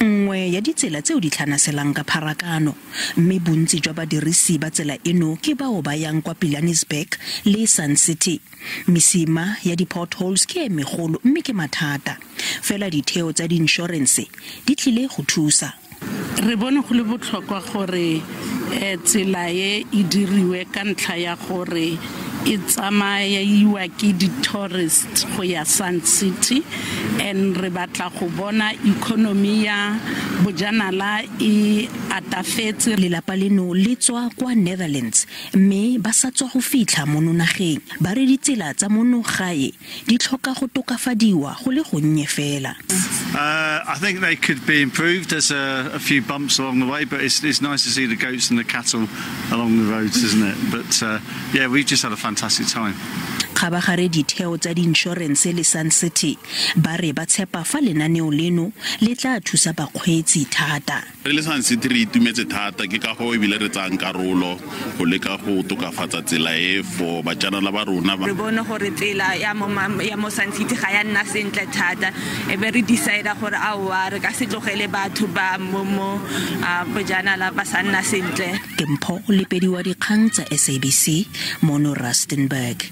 Nngwe ya ditsela tseo di tlhanaselang ka pharakano, mme bontsi jwa badirisi ba tsela eno ke bao ba yang kwa Pilanesberg le Sun City. Mesima ya di-potholes ke e megolo mme ke mathata. Fela ditheo tsa diinšorense di tlile go thusa. Re bone go le botlhokwa gore tsela e e diriwe ka ntlha ya gore e tsamaiwa ke di-tourist go ya Sun City, and re batla go bona economy ya bojanala e atafetse. Lelapa leno le tswa kwa Netherlands mme ba sa tswa go fitlha mono nageng. Ba re ditsela tsa mono gae di tlhoka go tokafadiwa go le gonnye fela. I think they could be improved. There's a few bumps along the way, but it's nice to see the goats and the cattle along the roads, isn't it? But yeah, we've just had a fantastic time. Kgabagare ditheo tsa diinšorense le Sun City ba re ba tshepa fa lenaneo leno le tla thusa bakgweetsi thata. Re le Sun City re itumetse thata, ke ka go ebile re tsayang karolo go leka go tokafatsa tsela e for bajanala ba rona. Re bone gore tsela ya mo Sun City ga ya nna sentle thata, e be re decide gore aowa, re ka se tlogele batho ba mo bojanala ba sa nna sentle. Ke Mpho Lepedi wa dikgang tsa SABC mono Rustenburg.